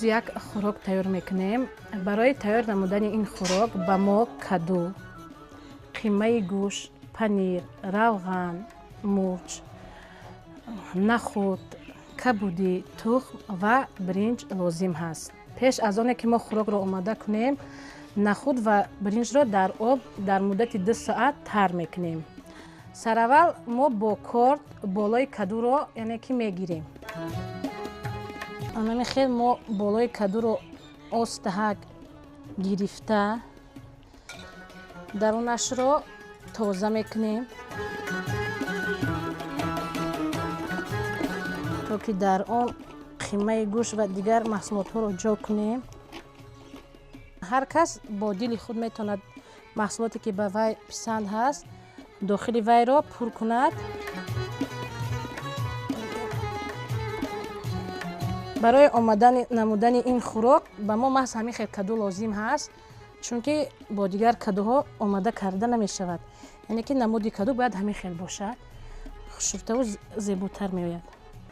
Як хӯрок тайёр мекунем. Барои тайёр намудани ин хӯрок ба мо каду, қимаи гӯшт, панир, равған, мурч, нахӯд, кабудӣ, тухм ва биринҷ лозим ҳаст. Пеш аз оне ки мо хӯрокро омода кунем, нахӯд ва биринҷро дар об дар муддати 2 соат тар мекунем. Сараввал мо бо корд болои кадуро яъне ки мегирем. Анами хел мо болои кадуро остаҳак гирифта дарунашро тоза мекунем, то ки дар он қимаи гӯшт ва дигар маҳсулотҳоро ҷо кунем. Ҳар кас бо дили худ метавонад маҳсулоте ки ба вай писанд ҳаст дохили вайро пур кунад. Барои омода намудани ин хӯрок ба мо маҳз ҳамин хел каду лозим ҳаст, чунки бо дигар кадуҳо омода карда намешавад. Яъне ки намуди каду бояд ҳамин хел бошад, хушрӯтаву зеботар меояд.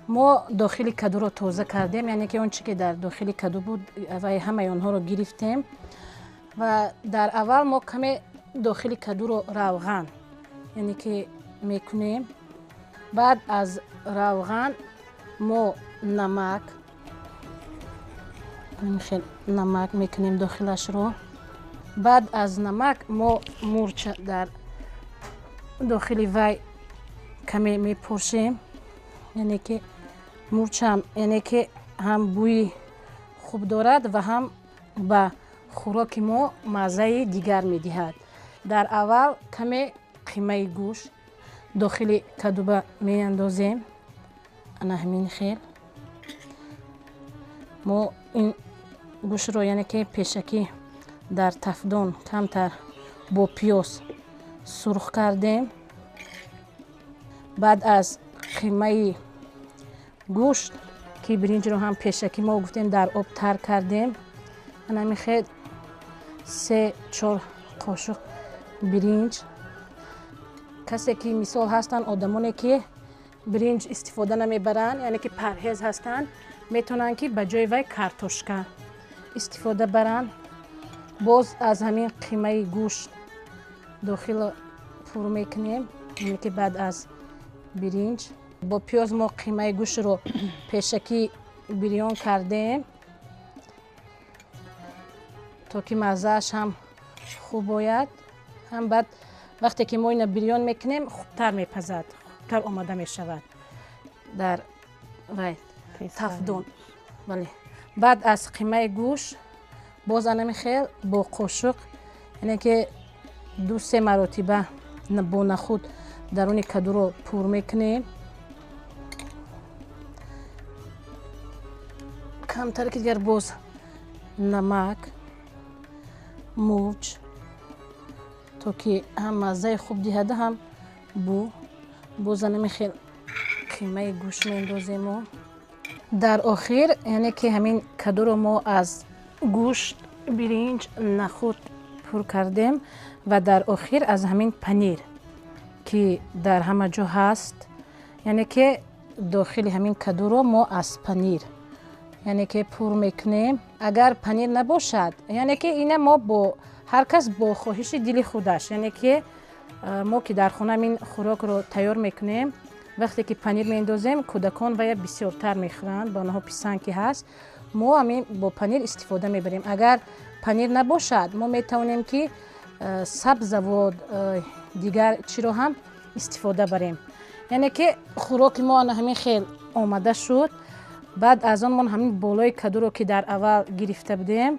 Мо дохили кадуро тоза кардем, яъне ки он чӣ ки дар дохили каду буд вай ҳамаи онҳоро гирифтем ва дар аввал мо каме дохили кадуро равған яъне ки мекунем. Баъд аз равған мо намак, хел намак мекунем дохилашро. Баъд аз намак мо мурча дар дохили вай каме мепошем, яъне ки мурчам яъне ки ҳам бӯи хуб дорад ва ҳам ба хӯроки мо маззаи дигар медиҳад. Дар аввал каме қимаи гӯшт дохили кадуба меандозем. Ана ҳамин хел мо ин гӯштро яъне ки пешакӣ дар тафдон камтар бо пиёз сурх кардем. Баъд аз қимаи гӯшт ки биринҷро ҳам пешакӣ мо гуфтем дар об тар кардем, ана ҳамин хел 3-4 қошуқ биринҷ. Касе ки мисол ҳастанд одамоне ки биринҷ истифода намебаранд, яъне ки парҳез ҳастанд, метавонанд ки ба ҷои вай картошка истифода баранд. Боз аз ҳамин қимаи гӯшт дохил пур мекунем, яъне ки баъд аз биринҷ. Бо пиёз мо қимаи гӯштро пешакӣ бирён кардем, то ки маззааш ҳам хуб ояд, ҳам баъд вақте ки мо ина бирён мекунем хубтар мепазад, хубтар омода мешавад дар вай тафдон. Бале, баъд аз қимаи гӯшт боз анами хел бо қошуқ яъне ки 2-3 маротиба бо нахӯд даруни кадуро пур мекунем. Камтар ки дигар боз намак, мурч, то ки ҳам маззаи хуб диҳада, ҳам бӯ. Боз анами хел қимаи гӯшт меандозем. Дар охир яъне ки ҳамин кадуро мо аз гӯшт, биринҷ, нахӯд пур кардем ва дар охир аз ҳамин панир ки дар ҳама ҷо ҳаст, яъне ки дохили ҳамин кадуро мо аз панир яъне ки пур мекунем. Агар панир набошад, яъне ки ина мо бо ҳар кас бо хоҳиши дили худаш, яъне ки мо ки дар хона ҳамин хӯрокро тайёр мекунем, вақте ки панир меандозем, кӯдакон вая бисёртар мехӯранд, ба онҳо писанд ки ҳаст, мо ҳамин бо панир истифода мебарем. Агар панир набошад, мо метавонем ки сабзавот, дигар чиро ҳам истифода барем. Яъне ки хӯроки мо ана ҳамин хел омада шуд. Баъд аз он мо ҳамин болои кадуро ки дар аввал гирифта будем,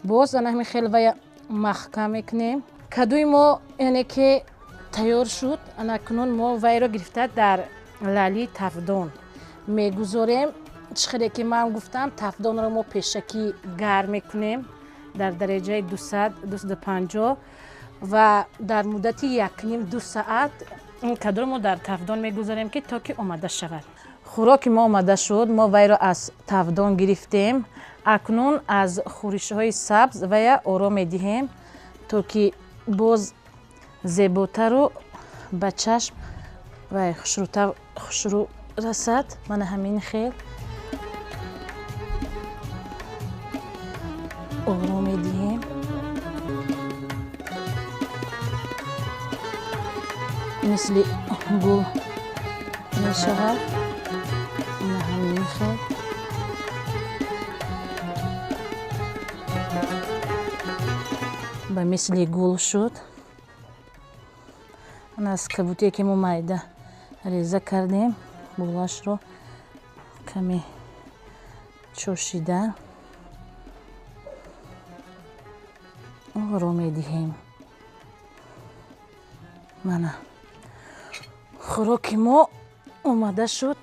боз ана ҳамин хел вая маҳкам мекунем. Кадуи мо яъне ки тайёр шуд. Анакунун мо вайро гирифта дар лалии тафдон мегузорем. Чӣ хеле ки ман гуфтам, тафдонро мо пешакӣ гарм мекунем дар дараҷаи 200-250 ва дар муддати 1,5-2 соат ин кадуро мо дар тафдон мегузорем ки то ки омода шавад. Хӯроки мо омода шуд, мо вайро аз тафдон гирифтем. Акнун аз хӯришҳои сабз вая оро медиҳем, то ки боз зеботару ба чашм вай хушрӯ расад. Мана ҳамин хел. Оро медиҳем. Мисли гул мешавад. Ина ҳамин хел. Ба мисли гул шуд. Аз кабутие ки мо майда реза кардем, болашро каме чошида оро медиҳем. Мана хӯроки мо омада шуд.